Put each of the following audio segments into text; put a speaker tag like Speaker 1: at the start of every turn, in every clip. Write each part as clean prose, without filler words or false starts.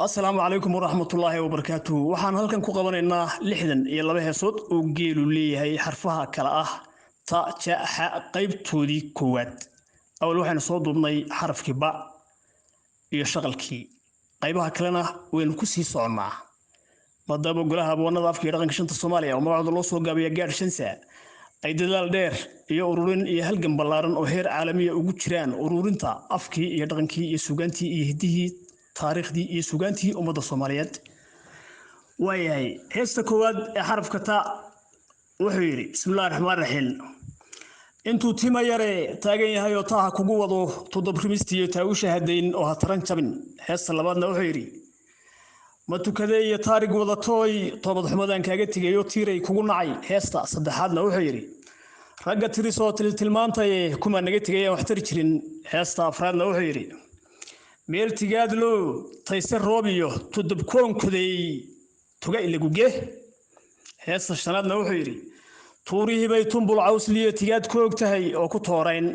Speaker 1: Asalaamu calaykum waraxmatullaahi wabarakaatuhu. Waxaan halkan ku qabanaynaa 62 heesood oo geelu leeyahay, xarfaha kale ah ta, ja, xa, qaybtoodii koowaad. Awal waxaynu soo duubnay xarafkii ba iyo shaqalkii, qaybaha kalena waynu ku sii soconnaa, maadaama Golaha Abwaanada Afka iyo Dhaqanka Shanta Soomaaliya, oo magacooda loo soo gaabiya Gaadh Shansa, ay dadaal dheer iyo ururin iyo halgan ballaaran oo heer caalamiya ugu jiraan ururinta afkii iyo dhaqankii iyo sugaantii iyo hiddihii, taariikhdii iyo sugaantii ummadda Soomaaliyeed. Waayahay, heesta koowaad ee xarafka ta wuxuu yidhi: Bismillahi raxmaan raxiim. Intuu tima yare taagan yahay oo taaha kugu wado, todob rimistiiyo taawusha hadayn oo ha taran jabin. Heesta labaadna wuxuu yidhi: Ma tukadee iyo taarig wadatooy, toobad xumadaan kaaga tegayo, tiiray kugu nacay. Heesta saddexaadna wuxuu yidhi: Ragga tirisoo tiltilmaantaye, kumaa naga tegay aan wax tari jirin. Heesta afraadna wuxuu yidhi: Meel tigaadlo tayse roob iyo todobkoonkoday, tuga ilaguge. Heesta shanaadna wuxuu yidhi: Tuurihii bay tumbul cawsliyo tigaad ku og tahay oo ku toorayn.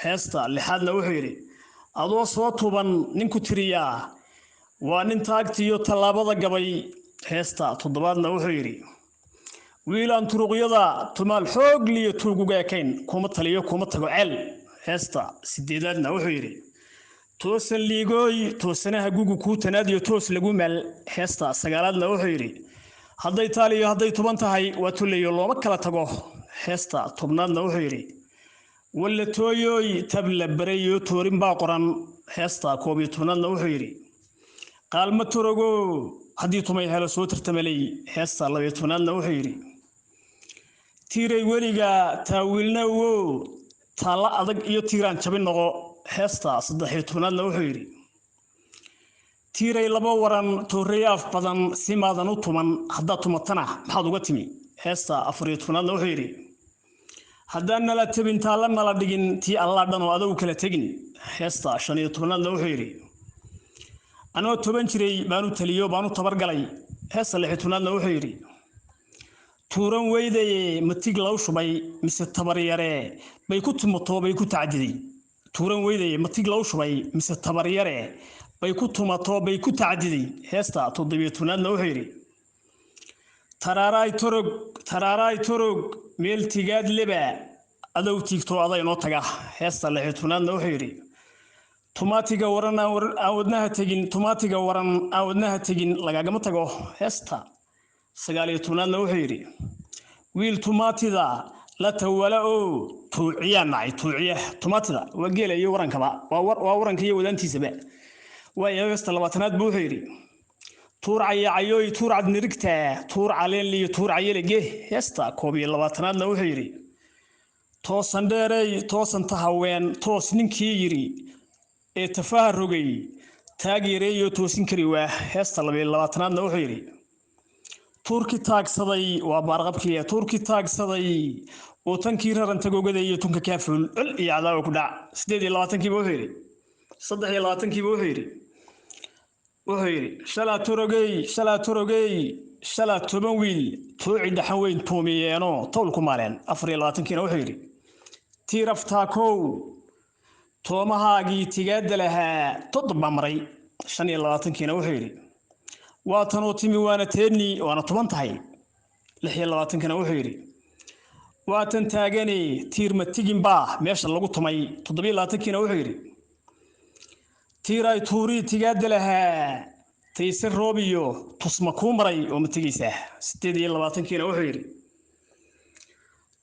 Speaker 1: Heesta lixaadna wuxuu yidhi: Adoo soo tuban ninku tiriyaa, waa nin taagtiyo tallaabada gabay. Heesta toddobaadna wuxuu yidhi: Wiilaan turuqyada tumaal xoogliyo tuuguga ekayn, kuma taliyo, kuma tago ceel. Heesta sideedaadna wuxuu yidhi: Toosan liigooy, toosanaha gugu kuu tanaadiyo, toos lagu maal. Heesta sagaalaadna wuxuu yidhi: Hadday taaliyo hadday tuban tahay, waa tulayo, looma kala tago. Heesta tobnaadna wuxuu yidhi: Walla tooyooy, tabla barayo, toorin baa qoran. Heesta 11aadna wuxuu yidhi: Qaalma torogo haddii tumay helo, soo tartamaley. Heesta 12aadna wuxuu yidhi: Tiiray weliga taawiilna wo, taalla adag iyo tiiraan jabin noqo. Heesta 13aadna wuxuu yidhi: Tiiray laba waran, tooreyaaf badan, si maadan u tuman, haddaad tumatana maxaad uga timi? Heesta 14aadna wuxuu yidhi: Haddaan nala tabin, taalla nala dhigin, tii Allaa dhan oo adow kala tegin. Heesta 15aadna wuxuu yidhi: Anoo 10 jiray baanu taliyo, baanu tabargalay. Heesta 16aadna wuxuu yidhi: Tuuran weydaye, matig law shubay mise tabaryare bay ku tumato, bay ku tacdiday? Tuuran weydaye, matig law shubay mise tabaryare bay ku tumato, bay ku tacdiday? Heesta 17aadna wuxuu yidhi: Taraaraay torog, taraaraay torog, meel tigaad leba adow tiigto, aday noo taga. Heesta 16aadna wuxuu yidhi: Tumaatiga waran aan wadnaha tegin, tumaatiga waran aan wadnaha tegin, lagagama tago. Heesta 19aadna wuxuu yidhi: Wiil tumaatida la tawala oo tuuciyaa nacay. Tuuciya tumaatida waa geela iyo warankaba, waa waranka iyo wadaantiisaba. Waayo, heesta 20aad buu wuxuu yidhi: Tuur cayacayooy, tuur cadnirigta, tuur caleenliyo, tuur cayelege. Heesta 21aadna wuxuu yidhi: Toosan dheerey, toosanta haween, toos ninkii yidhi ee tafaha rogay, taag yareeyo, toosin kari waa. Heesta 22aadna wuxuu yidhi: Tuurki taagsaday, waa baarqabkii, tuurki taagsaday oo tankii raran tagogada iyo tunka kaafuul, col iyo cadaawa ku dhac. 28kiiba wuxuu yidhi, 23kiiba wuxuu yidhi: Shalaa torogey, shalaa torogey, shalaa 10 wiil tooci dhaxan weyn tuumiyeenoo towl ku maaleen. 24kiina wuxuu yidhi: Tiiraftaakow, toomahaagii tigaadda lahaa 7 baa maray. 25kiina wuxuu yidhi: Waa tanoo timi, waana teeni, waana tuban tahay. 26kana wuxuu yidhi: Waa tan taagane, tiir ma tigin baa meesha lagu tumay. 27kiina wuxuu yidhi: Tiiray tuurii tigaadda lahaa, tayse roob iyo tusma kuu maray oo ma tegaysaa? 28kiina wuxuu yidhi: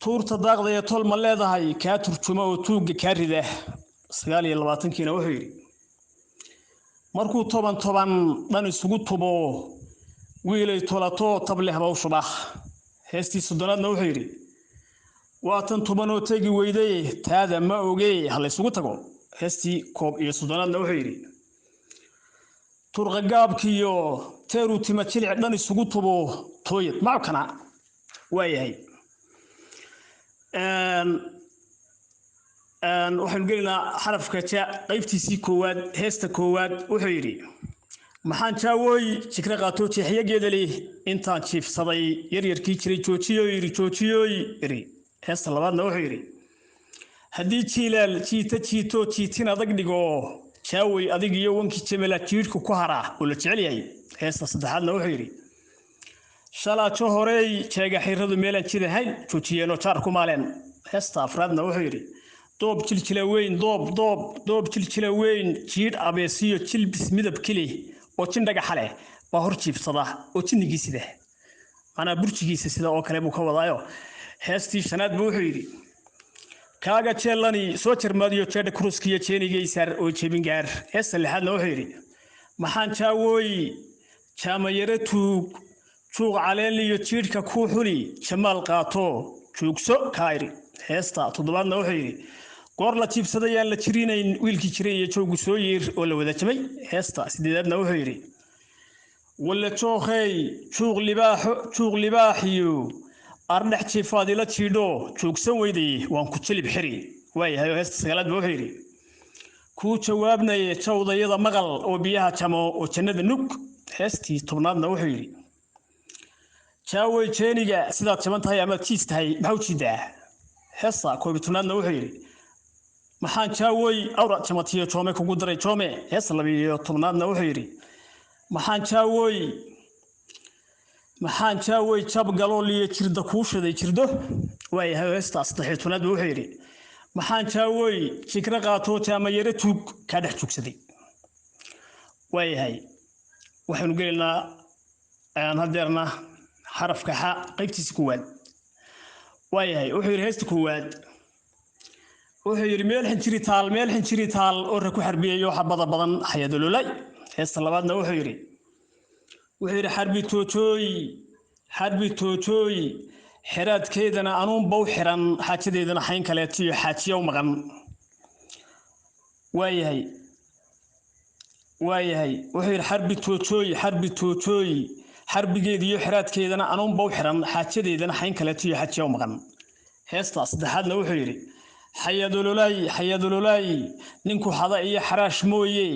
Speaker 1: Tuurta daaqdaya tol ma leedahay, kaa turjuma oo tuugga kaa rida? 29kiina wuxuu yidhi: Markuu toban toban dhan isugu tubo, wiilay tolatoo tableh baw shuba. Heestii 30aadna wuxuu yidhi: Waa tan tubanoo tegi weydaye, taada ma ogee, ha laysugu tago. Heestii 31aadna wuxuu yidhi: Turqagaabkiyo teeruu tima jilic dhan isugu tubo, tooyad macabkana. Waayahay, waxaynu gelaynaa xarafka ja, qaybtiisii koowaad. Heesta koowaad wuxuu yidhi: Maxaan jaawooy jikra qaatoo jeexyageeda leh, intaan jiifsaday yaryarkii jiray, joojiyoo yidhi, joojiyooy yidhi. Heesta labaadna wuxuu yidhi: Haddii jiilaal jiita jiito, jiitin adag dhigo. Jaawey adig iyo wankii jamela jiidhku ku haraa oo la jecel yahay. Heesta saddexaadna wuxuu yidhi: Shalaajo horey jeega xiradu meelaan jidahayn joojiyeenoo jaar ku maaleen. Heesta afraadna wuxuu yidhi: Doob jiljila weyn, doob doob doob jiljila weyn, jiidh abeesiyo jilbis midab keli oo jin dhagaxa leh baa hor jiibsada oo jinnigii sida, macnaa burjigiisa sida oo kale buu ka wadaayo. Heestii shanaad buu wuxuu yidhi: Kaaga jeellani soo jarmaadiyo jeedha kuruskiyo jeenigaysaar oo jebin gaar. Heesta lixaadna wuxuu yidhi: Maxaan jaawooy jaamayare tuug juuq caleenliyo jiidhka kuu xuli jamaal qaato juugso kaayri. Heesta toddobaadna wuxuu yidhi: Goor la jiibsadayaan la jirinayn wiilkii jiray iyo joogu soo yeer oo la wada jabay. Heesta sideedaadna wuxuu yidhi: Walla jookhey juuq libaaxo juuq libaaxiyo ardhex jiifaad ila jiidho joogsan weyday waan ku jilib xiri. Waayahay. Heesta sagaalaad ba wuxuu yidhi: Kuu jawaabnaye jawdayada maqal oo biyaha jamo oo jannada nug. Heestii 10aadna wuxuu yidhi: Jaawey jeeniga sidaad jaban tahay amaad jiis tahay maxaa u jiidaa? Heesta 11aadna wuxuu yidhi: Maxaan jaawey awra jamatiyo joome kugu daray joome? Heesta 12aadna wuxuu yidhi: Maxaan jaawey jab galool iyo jirda kuu shiday jirdo? Waayahay. Heesta 13aad wuxuu yidhi: Maxaan jaawey jikra qaato jaamayare tuug kaa dhex joogsaday? Waayahay, waxaynu gelaynaa hadeerna xarafka xa qaybtiisa koowaad. Waayahay, wuxuu yidhi heesta koowaad, wuxuu yidhi: Meel xinjiri taal, meel xinjiri taal oo ra ku xarbiyayo xabada badan xayadololay. Heesta labaadna wuxuu yidhi: Xarbi toojooy, xarbi toojooy, xeraadkeedana anuunba u xiran, xaajadeedana xayn kaleetiyo xaajiya u maqan. Waayahay, wuxuu yidhi: Xarbi toojooy, xarbi toojooy, xarbigeeda iyo xeraadkeedana anuunba u xiran, xaajadeedana xayn kaleetiyo xaajiya u maqan. Heesta saddexaadna wuxuu yidhi: Xayadololay, xayadololay, ninku xada iyo xaraash mooye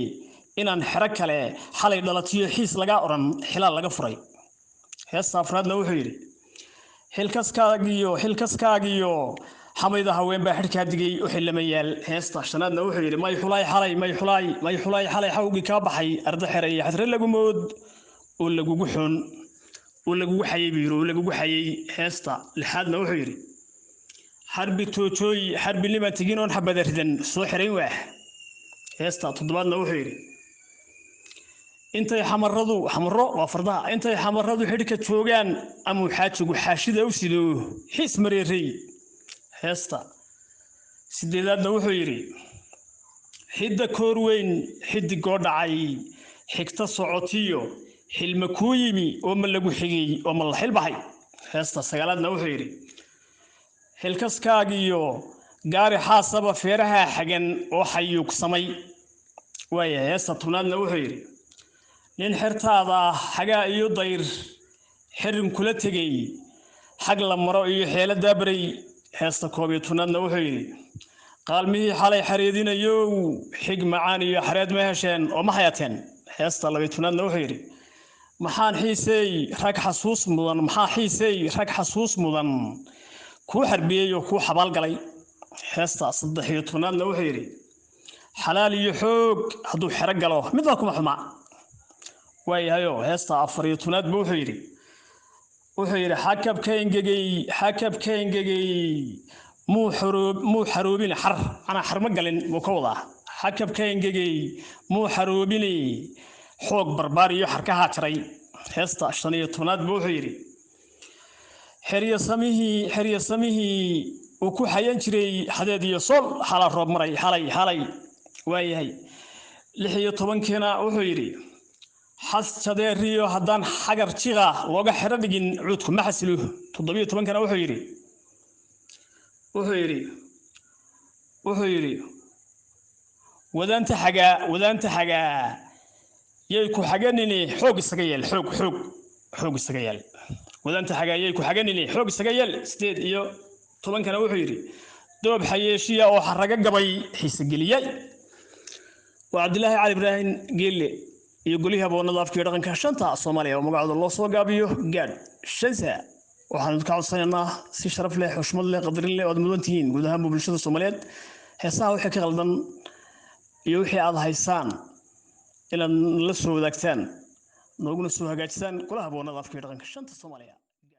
Speaker 1: inaan xero kale xalay dhalatiyo xiis lagaa odhan xilaal laga furay. Heesta afraadna wuxuu yidhi: Xilkaskaagiyo, xilkaskaagiyo xamayda haween baa xidhkaa digay u xillamayaal. Heesta shanaadna wuxuu yidhi: May xulaay xalay, may xulaay, may xulaay xalay xawgii kaa baxay arda xere iyo xadre lagu mood oo lagugu xun oo lagugu xayay buu yidhi, oo lagugu xayay. Heesta lixaadna wuxuu yidhi: Xarbi toojooy, xarbi nimaan tegin oon xabada ridan soo xirayn waah. Heesta toddobaadna wuxuu yidhi: Intay xamaradu, xamaro waa fardaha, intay xamaradu xidhka joogaan amuu xaajigu xaashida u sido xiis mareerey. Heesta sideedaadna wuxuu yidhi: Xidda koor weyn xidigoo dhacay xigta socotiyo xilma kuu yimi oo ma lagu xigay oo ma la xilbaxay. Heesta sagaalaadna wuxuu yidhi: Xilkaskaagiyo gaari xaasaba feeraha xagan oo xayuugsamay. Waayahay. Heesta 10aadna wuxuu yidhi: Nin xertaada ah xagaa iyo dayr xirin kula tegey xag la maro iyo xeelo daabaray. Heesta 11aadna wuxuu yidhi: Qaalmihii xalay xareedinayow xig macaan iyo xareed ma hesheen oo ma xayateen? Heesta 12aadna wuxuu yidhi: Maxaan xiiseey rag xasuus mudan, maxaa xiiseey rag xasuus mudan kuu xarbiyey oo kuu xabaalgalay? Heesta 13aadna wuxuu yidhi: Xalaal iyo xoog hadduu xero galo midba kuma xuma. Waayahayo. Heesta 14aad ba wuxuu yidhi: Xakabka engegey, xakabka engegey muu xaroobin xar, anaa xarma galin buu ka wadaa. Xakabka engegey muu xaroobini xoog barbaar iyo xarkahaa jaray. Heesta 15aad ba wuxuu yidhi: Xeryasamihii, xeryasamihii uu ku xayan jiray xadeed iyo sool xalaa roob maray xalay xalay. Waayahay. 16kiina wuxuu yidhi: Xas jadeeriyo haddaan xagar jiqa looga xero dhigin cuudku ma xasilo. 17kana wuxuu yidhi: Wadaanta xagaa, wadaanta xagaa yay ku xaganini xoog isaga yeel, xoog xoog xoog isaga yeel. Wadaanta xagaa yay ku xaganini xoog isaga yeel. 18kana wuxuu yidhi: Doob xayeeshiya oo xaraga gabay xiise geliyey. Waa Cabdilaahi Cali Ibraahim Geelle iyo golihii aboonada afka iyo dhaqanka shanta Soomaaliya oo magacooda loo soo gaabiyo Gaadh Shansa. Waxaanu ka codsanaynaa si sharaf leh, xushmad leh, qadarin leh oo aad mudan tihiin guud ahaanba bulshada Soomaaliyeed heesaha wixii ka qaldan. Iyo wixii aad haysaan inaad la soo wadaagtaan, nooguna soo hagaajisaan Golaha Abwaanada Afka iyo Dhaqanka shanta Soomaaliya.